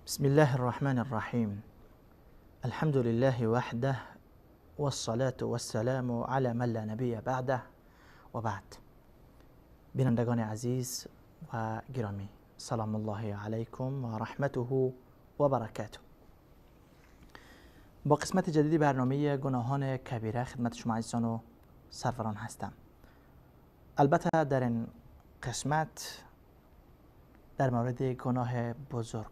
بسم الله الرحمن الرحیم. الحمد لله وحده والصلاة والسلام على من لا نبی بعده و بعد. بینندگان عزیز و گرامی، سلام الله علیکم و رحمته و برکاته. با قسمت جدید برنامه گناهان کبیره خدمت شما عزیزان و سروران هستم. البته در این قسمت در مورد گناه بزرگ،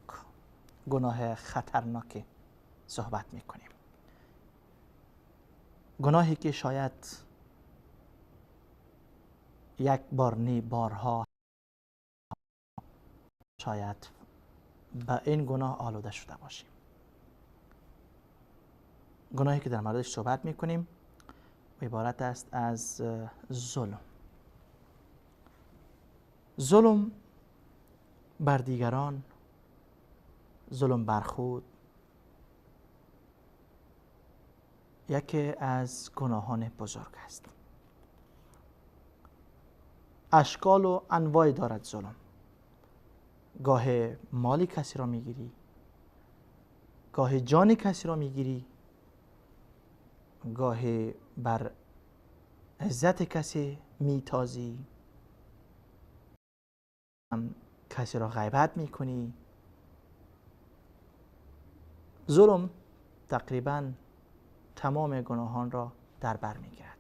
گناه خطرناک صحبت میکنیم. گناهی که شاید یک بار نی بارها شاید به این گناه آلوده شده باشیم. گناهی که در موردش صحبت میکنیم عبارت است از ظلم. ظلم بر دیگران، ظلم بر خود، یکی از گناهان بزرگ است. اشکال و انواع دارد ظلم. گاه مال کسی را میگیری، گاه جان کسی را میگیری، گاه بر عزت کسی میتازی، کسی را غیبت میکنی. ظلم تقریبا تمام گناهان را در بر میگیرد.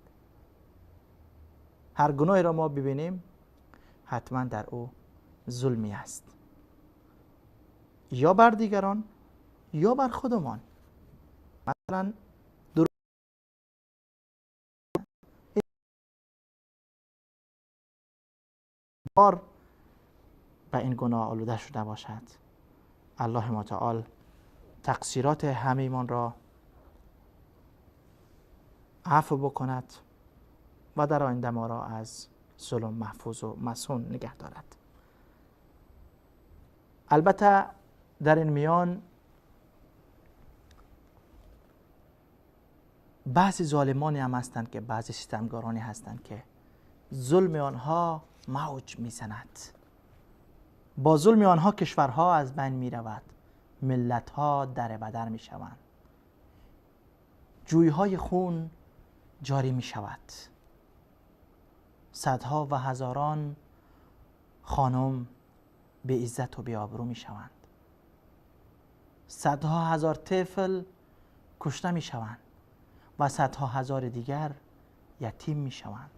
هر گناهی را ما ببینیم حتما در او ظلمی است، یا بر دیگران یا بر خودمان. مثلا بار به این گناه آلوده شده باشد. الله متعال تقصیرات همه را عفو بکند و در آینده ما را از ظلم محفوظ و مصون نگه دارد. البته در این میان بعضی ظالمانی هم هستند که بعضی ستمگارانی هستند که ظلم آنها موج میزند. با ظلم آنها کشورها از بین میرود، ملتها در بدر میشوند، جویهای خون جاری میشود، صدها و هزاران خانم به عزت و به آبرو میشوند، صدها هزار طفل کشته میشوند و صدها هزار دیگر یتیم میشوند.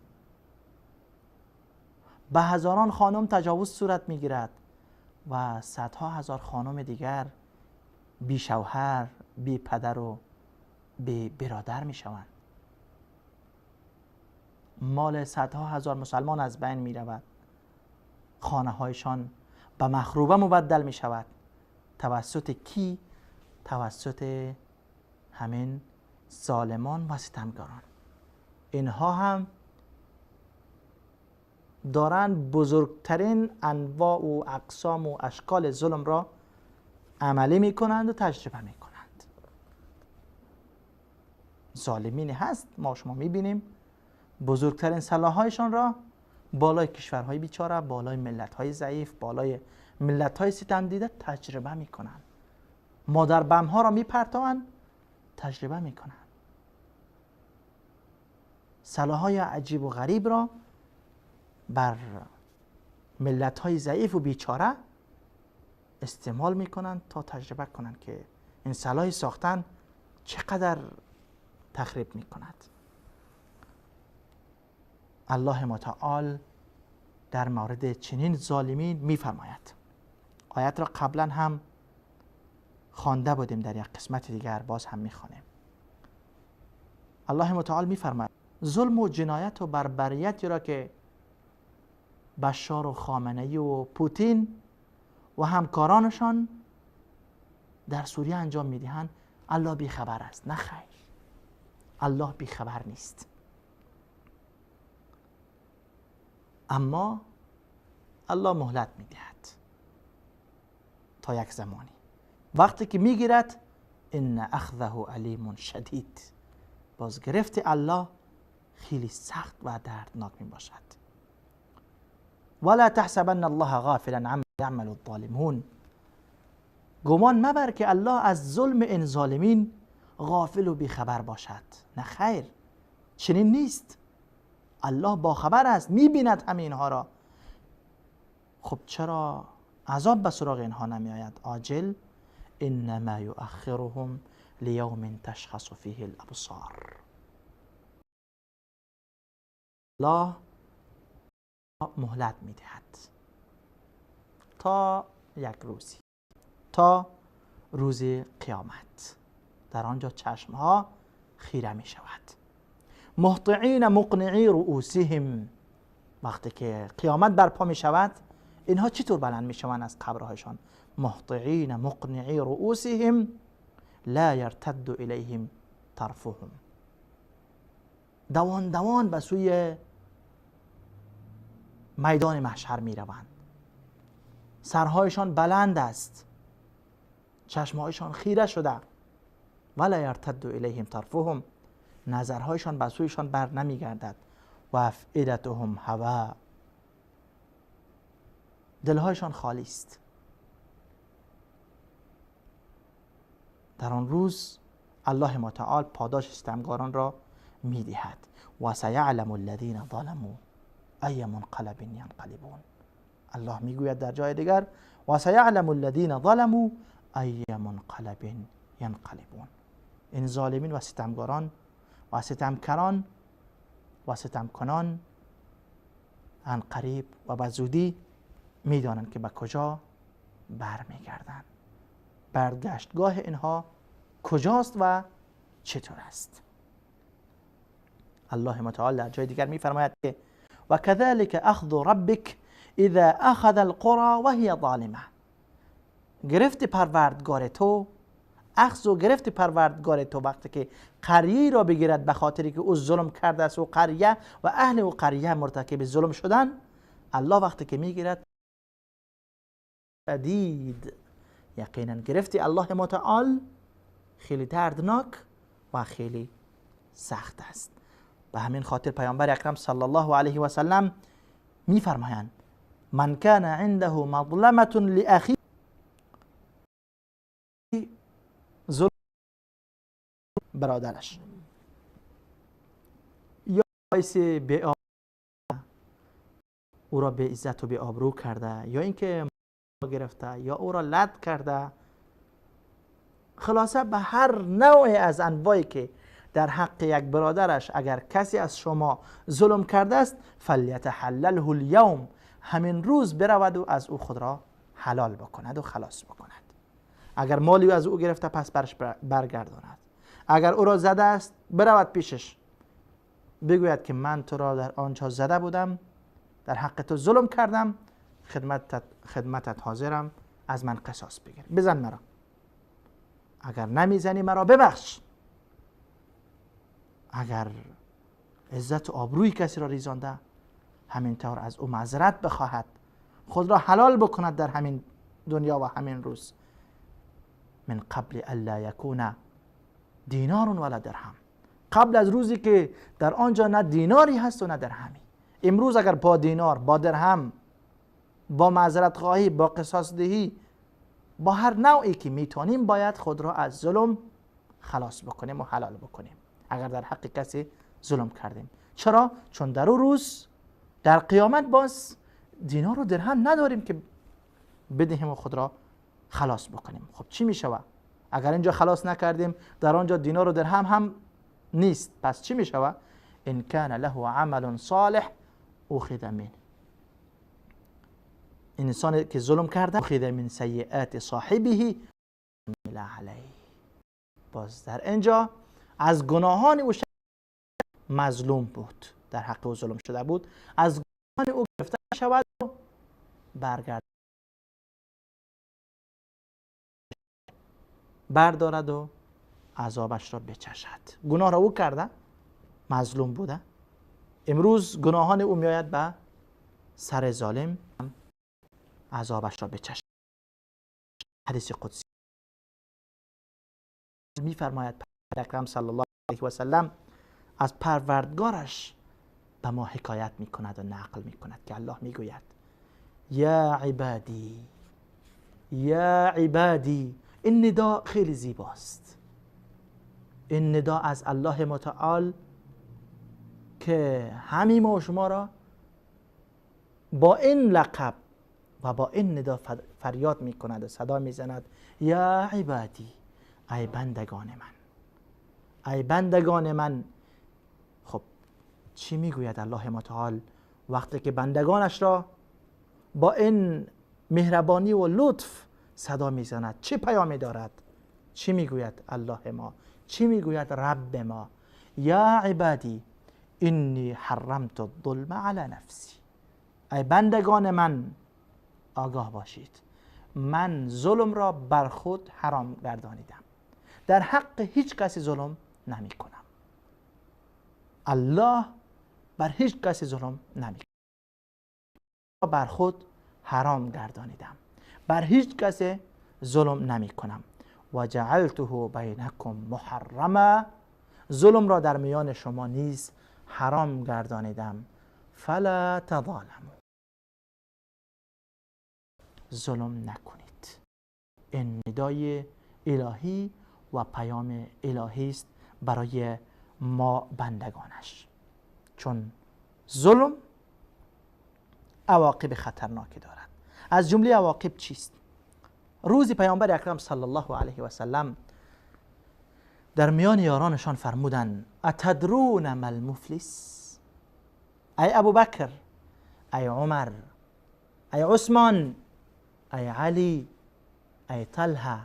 به هزاران خانم تجاوز صورت میگیرد و صدها هزار خانم دیگر بی شوهر، بی پدر و بی برادر میشوند. مال صدها هزار مسلمان از بین میرود، خانه هایشان به مخروبه مبدل میشود. توسط کی؟ توسط همین ظالمان و ستمگاران. اینها هم دارند بزرگترین انواع و اقسام و اشکال ظلم را عملی میکنند و تجربه میکنند. ظالمین هست، ما شما میبینیم بزرگترین سلاحهایشان را بالای کشورهای بیچاره، بالای ملت‌های ضعیف، بالای ملت‌های ستم دیده تجربه میکنند. مادر بم‌ها را میپرتابند، تجربه میکنند. سلاح‌های عجیب و غریب را بر ملت‌های ضعیف و بیچاره استعمال میکنند تا تجربه کنند که این سلاح ساختن چقدر تخریب میکند. الله متعال در مورد چنین ظالمین میفرماید. آیت را قبلا هم خوانده بودیم، در یک قسمت دیگر باز هم میخوانیم. الله متعال میفرماید ظلم و جنایت و بربریتی را که بشار و خامنه‌ای و پوتین و همکارانشان در سوریه انجام میدهند الله بیخبر است. نه خیر، الله بیخبر نیست. اما الله مهلت میدهد تا یک زمانی. وقتی که میگیرد ان اخذه علیم شدید، بازگرفت الله خیلی سخت و دردناک میباشد. ولا تحسبن الله غافلا عما يعمل الظالمون. گمان مبر که الله از ظلم این ظالمین غافل و بیخبر باشد. نه خیر، چنین نیست. الله با خبر است، میبیند همه اینها را. خب چرا عذاب به سراغ اینها نمی آید عاجل؟ انما یؤخرهم لیوم تشخص فیه الابصار. الله مهلت میدهد تا یک روزی، تا روز قیامت. در آنجا چشمها خیره می شود. مهطعین مقنعی رؤوسهم. وقتی که قیامت برپا می شود اینها چطور بلند می شوند از قبرهایشان؟ مهطعین مقنعی رؤوسهم لا یرتد الیهم طرفهم. دوان دوان به سوی میدان محشر می روند. سرهایشان بلند است، چشمهایشان خیره شده. ولا یرتد الیهم طرفهم، نظرهایشان به سویشان بر نمی گردد. و افئدتهم هوا، دلهایشان خالی است. در آن روز الله متعال پاداش ستمگاران را میدهد. و سیعلم الذین ظلموا ای منقلب ینقلبون. الله میگوید در جای دیگر و سیعلم الذین ظلموا ای منقلب ینقلبون. این ظالمین و ستمگاران و ستمکران و ستمکنان عن قریب و به زودی میدانند که به کجا برمیگردند. برگشتگاه اینها کجاست و چطور است. الله متعال در جای دیگر میفرماید که و كذلك اخذ ربک اذا اخذ القرى وهي ظالمه. گرفت پروردگار تو، اخذ و گرفت پروردگار تو وقتی که قریه را بگیرد به خاطری که او ظلم کرده است و قریه و اهل او قریه مرتکب ظلم شدن، الله وقتی که میگیرد شدید. یقینا گرفتی الله متعال خیلی دردناک و خیلی سخت است. به همین خاطر پیامبر اکرم صلی الله علیه و سلم میفرمایند من کان عنده مظلمه لاخیه، ظلم برادرش یا باعث به او را به عزت و به آبرو کرده، یا اینکه گرفته، یا او را لد کرده، خلاصه به هر نوع از انواعی که در حق یک برادرش اگر کسی از شما ظلم کرده است، فلیتحلله الیوم، همین روز برود و از او خود را حلال بکند و خلاص بکند. اگر مالی از او گرفته پس برش برگرداند. اگر او را زده است برود پیشش بگوید که من تو را در آنجا زده بودم، در حق تو ظلم کردم، خدمتت حاضرم، از من قصاص بگیر، بزن مرا، اگر نمیزنی مرا ببخش. اگر عزت و آبروی کسی را ریزانده همینطور از او معذرت بخواهد، خود را حلال بکند در همین دنیا و همین روز. من قبل الا یکون دینار ولا درهم، قبل از روزی که در آنجا نه دیناری هست و نه درهمی. امروز اگر با دینار، با درهم، با معذرت خواهی، با قصاص دهی، با هر نوعی که میتونیم باید خود را از ظلم خلاص بکنیم و حلال بکنیم اگر در حق کسی ظلم کردیم. چرا؟ چون در اون روز در قیامت باز دینار و درهم نداریم که بدهیم و خود را خلاص بکنیم. خب چی میشود؟ اگر اینجا خلاص نکردیم در آنجا دینار و درهم هم نیست، پس چی میشود؟ ان کان له عمل صالح اخذ منه. انسانی که ظلم کرده اخذ من سیئات صاحبه علیه، باز در اینجا از گناهان او مظلوم بود، در حق او ظلم شده بود، از گناهان او گرفته شود و برگرد بردارد و عذابش را بچشد. گناه را او کرده، مظلوم بوده، امروز گناهان او میآید به سر ظالم، عذابش را بچشد. حدیث قدسی میفرماید اکرم صلی الله علیه و سلم از پروردگارش به ما حکایت میکند و نقل میکند که الله میگوید یا عبادی یا عبادی. این ندا خیلی زیباست، این ندا از الله متعال که همین ما و شما را با این لقب و با این ندا فریاد می کند و صدا می زند: یا عبادی، ای بندگان من، ای بندگان من. خب چی میگوید الله متعال وقتی که بندگانش را با این مهربانی و لطف صدا میزند؟ چه پیامی دارد؟ چی میگوید الله ما؟ چی میگوید رب ما؟ یا عبادی انی حرمت الظلم علی نفسی. ای بندگان من آگاه باشید، من ظلم را بر خود حرام گردانیدم، در حق هیچ کسی ظلم نمی کنم. الله بر هیچ کسی ظلم نمی کنم، بر خود حرام گردانیدم، بر هیچ کسی ظلم نمی کنم. و جعلته بینکم محرما، ظلم را در میان شما نیز حرام گردانیدم. فلا تظالموا، ظلم نکنید. این ندای الهی و پیام الهی است برای ما بندگانش، چون ظلم عواقب خطرناکی دارد. از جمله عواقب چیست؟ روزی پیامبر اکرم صلی الله علیه و سلم در میان یارانشان فرمودند: اتدرون ما المفلس؟ ای ابوبکر، ای عمر، ای عثمان، ای علی، ای طلحه،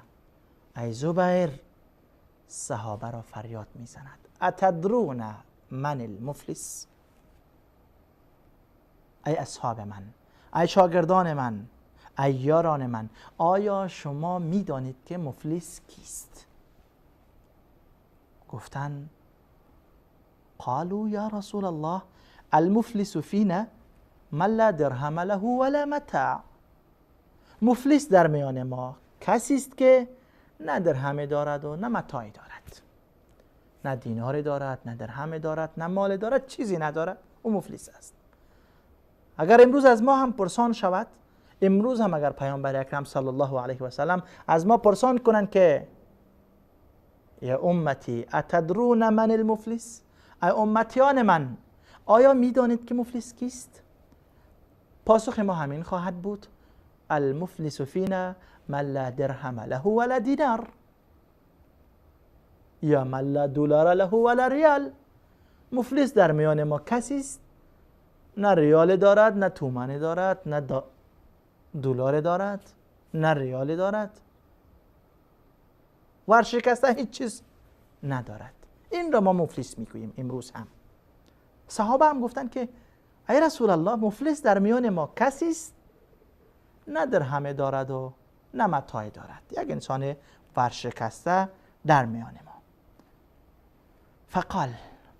ای زبیر. صحابه را فریاد میزند: اتدرون من المفلس؟ ای اصحاب من، ای شاگردان من، ای یاران من، آیا شما میدانید که مفلس کیست؟ گفتن: قالوا یا رسول الله المفلس فینا من لا درهم له ولا متاع. مفلس در میان ما کسی است که نه درهم دارد و نه متاعی دارد، نه دینار دارد، نه درهم دارد، نه مال دارد، چیزی ندارد، او مفلس است. اگر امروز از ما هم پرسان شود، امروز هم اگر پیامبر اکرم صلی الله علیه و سلم از ما پرسان کنند که یا امتی اتدرون من المفلس؟ ای امتیان من، آیا میدانید که مفلس کیست؟ پاسخ ما همین خواهد بود: المفلس فینا من لا درهم له ولا دینار، یا من لا دلار له ولا ریال. مفلس در میان ما کسی است نه ریال دارد، نه تومان دارد، نه دلار دارد، نه ریال دارد، ورشکسته، هیچ چیز ندارد. این را ما مفلس میگوییم امروز هم. صحابه هم گفتند که ای رسول الله، مفلس در میان ما کسی است نه درهم دارد و نه متاع دارد، یک انسان ورشکسته در میان ما. فقال،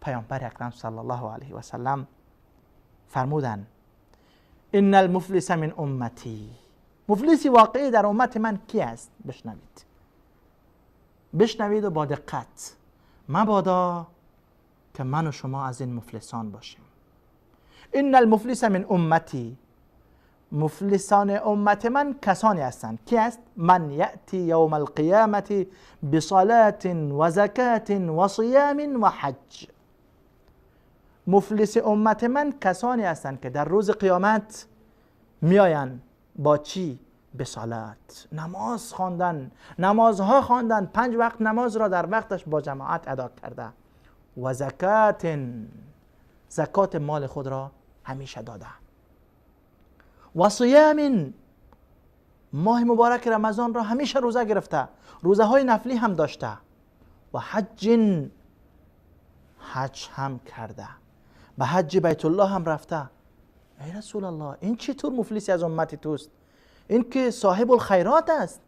پیامبر اکرم صلی الله علیه و سلم فرمودند: ان المفلس من امتی. مفلسی واقعی در امت من کی است؟ بشنوید، بشنوید و با دقت، مبادا که من و شما از این مفلسان باشیم. ان المفلس من امتی، مفلسان امت من کسانی هستند. کی است؟ من یأتی یوم القیامة بصلاة و زکاة و صیام و حج. مفلس امت من کسانی هستند که در روز قیامت میآیند با چی؟ به صلات، نماز خواندن، نمازها خواندن، 5 وقت نماز را در وقتش با جماعت ادا کرده، و زکات، زکات مال خود را همیشه داده، و صیام، ماه مبارک رمضان را همیشه روزه گرفته، روزه های نفلی هم داشته، و حج، حج هم کرده، به حج بیت الله هم رفته. ای رسول الله، این چطور مفلسی از امت توست؟ این که صاحب الخیرات است،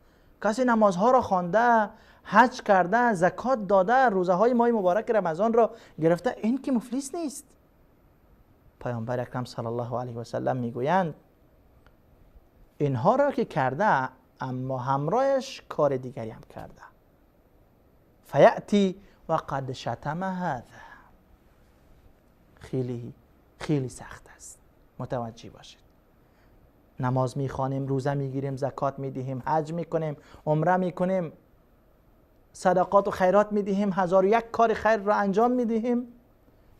کسی نمازها را خوانده، حج کرده، زکات داده، روزه های ماه مبارک رمضان را گرفته، این که مفلس نیست. پیامبر اکرم صلی الله علیه و سلم میگویند اینها را که کرده، اما همراهش کار دیگری هم کرده. فیأتی و قد شتم هذا. خیلی خیلی سخت است، متوجه باشید. نماز میخوانیم، روزه میگیریم، زکات میدهیم، حج میکنیم، عمره میکنیم، صدقات و خیرات میدهیم، 1001 کار خیر را انجام میدهیم،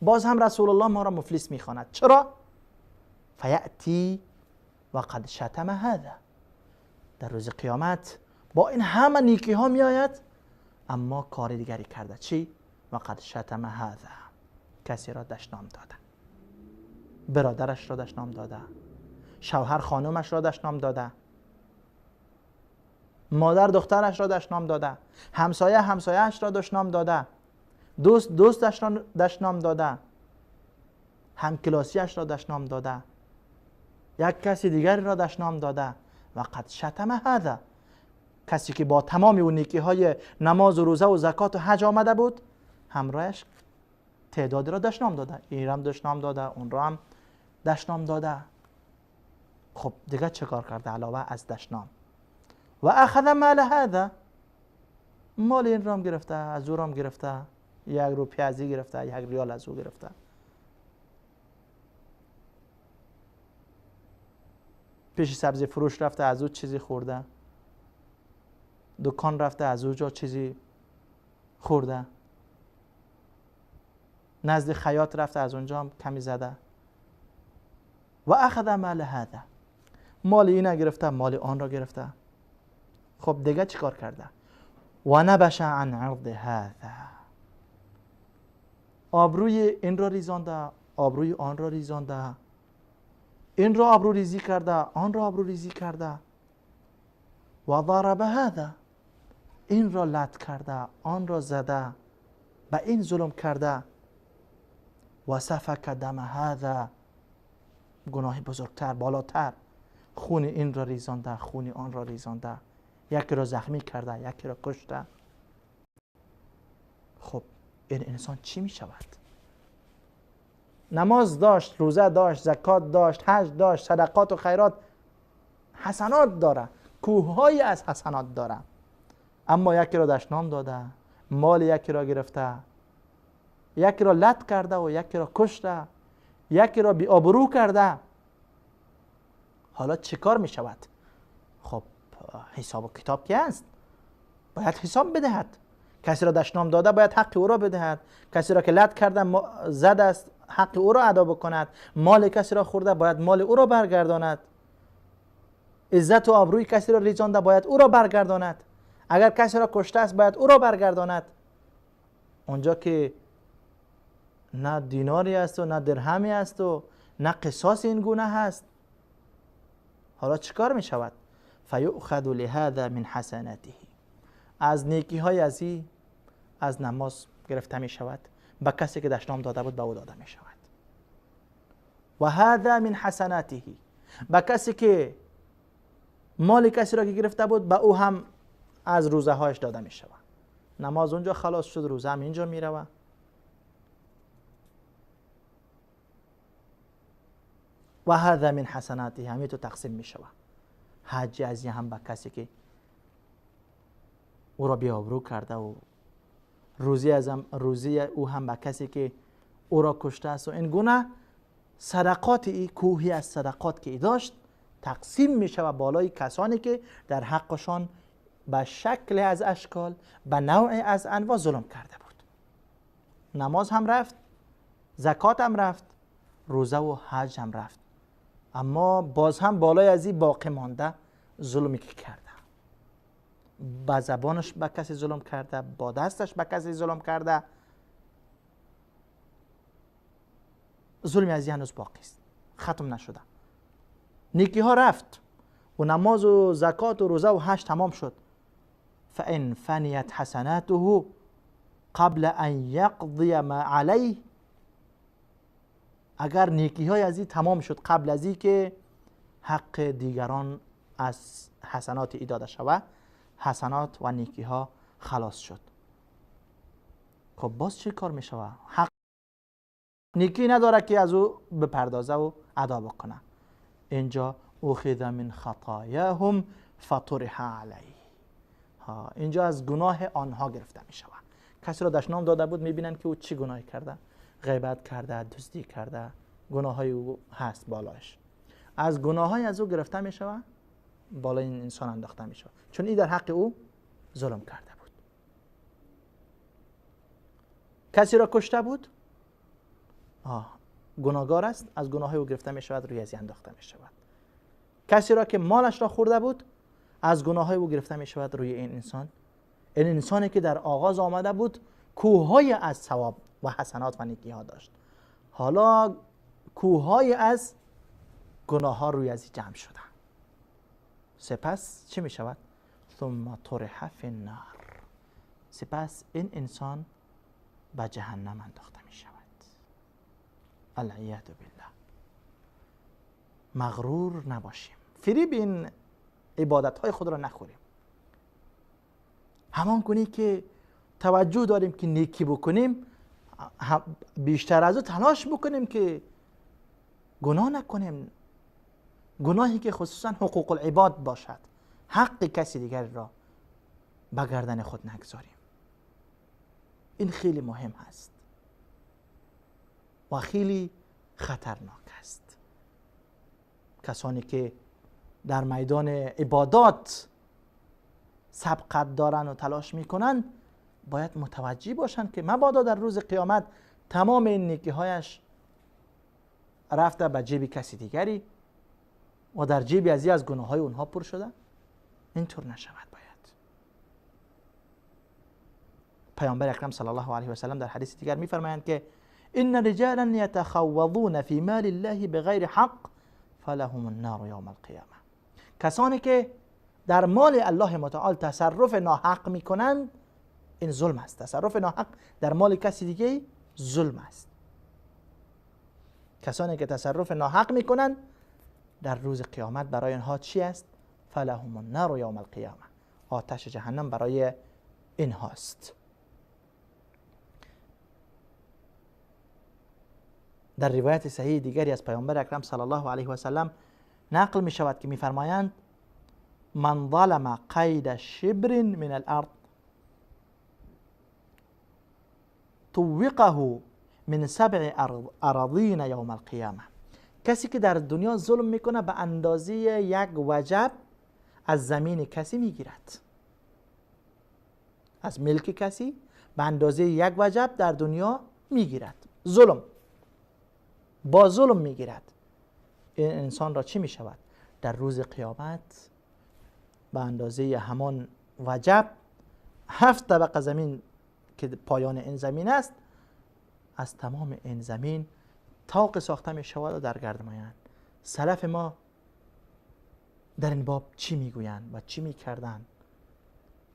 باز هم رسول الله ما را مفلس میخواند. چرا؟ فیأتی وقد شتم هذا. در روز قیامت با این همه نیکی ها میآید، اما کار دیگری کرده. چی؟ وقد شتم هذا، کسی را دشنام داده، برادرش را دشنام داده، شوهر خانمش را دشنام داده، مادر دخترش را دشنام داده، همسایه همسایه‌اش را دشنام داده، دوست دوستش را دشنام داده، همکلاسیش را دشنام داده، یک کسی دیگری را دشنام داده. و قد شتم هذا، کسی که با تمام اون نیکی های نماز و روزه و زکات و حج آمده بود، همراهش تعدادی را دشنام داده، این را هم دشنام داده، اون را هم دشنام داده. خب دیگه چه کار کرده علاوه از دشنام؟ و اخذ مال هذا، مال این را هم گرفته، از او را هم گرفته، یک روپیه از این گرفته، یک ریال از او گرفته. پیش سبزی فروش رفته، از او چیزی خورده، دکان رفته، از او جا چیزی خورده، نزد خیاط رفته، از اونجا هم کمی زده. و اخذ مال هذا، مال این گرفته، مال آن را گرفته. خب دیگه چی کار کرده؟ و نبش عن عرض هذا، آبروی این را ریزانده، آبروی آن را ریزانده، این را آبرو ریزی کرده، آن را آبرو ریزی کرده. و ضرب هذا، این را لط کرده، آن را زده، به این ظلم کرده. و سفک دم هذا، گناه بزرگتر، بالاتر، خون این را ریزانده، خون آن را ریزانده، یکی را زخمی کرده، یکی را کشته. خب این انسان چی می شود؟ نماز داشت، روزه داشت، زکات داشت، حج داشت، صدقات و خیرات، حسنات داره، کوههایی از حسنات داره، اما یکی را دشنام داده، مال یکی را گرفته، یکی را لط کرده و یکی را کشته، یکی را بی آبرو کرده. حالا چه کار می شود؟ خب حساب و کتاب که است، باید حساب بدهد. کسی را دشنام داده باید حق او را بدهد، کسی را که لط کرده زده است حق او را ادا بکند، مال کسی را خورده باید مال او را برگرداند، عزت و آبروی کسی را ریزانده باید او را برگرداند، اگر کسی را کشته است باید او را برگرداند. اونجا که نه دیناری است و نه درهمی است و نه قصاص این گونه هست، حالا چیکار می شود؟ فیؤخذ لهذا من حسناته، از نیکی های از از نماز گرفته می شود، به کسی که دشنام داده بود به او داده می شود. و هذا من حسناته، به کسی که مال کسی را که گرفته بود به او هم از روزه هایش داده می شود. نماز اونجا خلاص شد، روزه هم اینجا می رود. و هذا من حسناته، همین تو تقسیم می شود. حج از هم به کسی که او را بی‌آبرو کرده و روزی از هم، روزی او هم به کسی که او را کشته است و این گونه صدقات، ای کوهی از صدقات که ای داشت تقسیم می شود بالای کسانی که در حقشان به شکل از اشکال، به نوع از انواع ظلم کرده بود. نماز هم رفت، زکات هم رفت، روزه و حج هم رفت، اما باز هم بالای از این باقی مانده ظلمی که کرده، با زبانش به کسی ظلم کرده، با دستش به کسی ظلم کرده، ظلمی از این هنوز باقی است، ختم نشده. نیکی ها رفت و نماز و زکات و روزه و حج تمام شد. فان فنیت حسناته قبل ان یقضی ما علیه، اگر نیکی های از این تمام شد قبل از این که حق دیگران از حسنات ای داده شود، حسنات و نیکی ها خلاص شد. خب باز چه کار می شود؟ حق نیکی نداره که از او بپردازه و ادا بکنه. اینجا اخذ من خطایاهم فطرح علیه، اینجا از گناه آنها گرفته می شود. کسی را دشنام داده بود، می بینن که او چی گناهی کرده، غیبت کرده، دزدی کرده، گناه های او هست بالایش. از گناه های از او گرفته می شود، بالای این انسان انداخته می شود، چون این در حق او ظلم کرده بود. کسی را کشته بود، گناهکار است، از گناه های او گرفته می شود، روی از انداخته می شود. کسی را که مالش را خورده بود، از گناه های او گرفته می شود روی این انسان. این انسانی که در آغاز آمده بود کوههای از ثواب و حسنات و نیکی ها داشت، حالا کوههای از گناه ها روی از جمع شده. سپس چه می شود؟ ثم طرح فی النار. سپس این انسان به جهنم انداخته می شود. العیاذ بالله. مغرور نباشیم، فریب این عبادت های خود را نخوریم. همان کنی که توجه داریم که نیکی بکنیم، بیشتر از او تلاش بکنیم که گناه نکنیم، گناهی که خصوصا حقوق العباد باشد، حق کسی دیگر را به گردن خود نگذاریم. این خیلی مهم است و خیلی خطرناک است. کسانی که در میدان عبادات سبقت دارن و تلاش میکنن باید متوجه باشند که مبادا در روز قیامت تمام این نیکی‌هایش رفته به جیب کسی دیگری و در جیب از گناه‌های اونها پر شده. اینطور نشود. باید پیامبر اکرم صلی الله علیه و سلم در حدیث دیگر میفرمایند که ان رجالا یتخوضون فی مال الله بغیر حق فلهم النار یوم القیامه. کسانی که در مال الله متعال تصرف ناحق میکنند، این ظلم است. تصرف ناحق در مال کسی دیگه ظلم است. کسانی که تصرف ناحق میکنند در روز قیامت برای اینها چی است؟ فلهم النار یوم القیامه. آتش جهنم برای اینهاست. در روایت صحیح دیگری از پیامبر اکرم صلی الله علیه و سلم نقل می شود که میفرمایند من ظلم قید شبر من الارض طوقه من سبع اراضین یوم القیامه. کسی که در دنیا ظلم میکنه به اندازه یک وجب از زمین کسی میگیرد، از ملک کسی به اندازه یک وجب در دنیا میگیرد. ظلم با ظلم میگیرد. این انسان را چی میشود؟ در روز قیامت به اندازه همان وجب 7 طبقه زمین که پایان این زمین است، از تمام این زمین طاق ساخته می شود و در گرد مایند. سلف ما در این باب چی میگویند و چی میکردند؟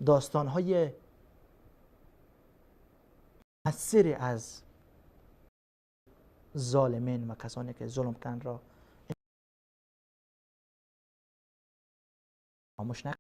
داستانهای مؤثری از ظالمین و کسانی که ظلم کردند را خاموش نکنید.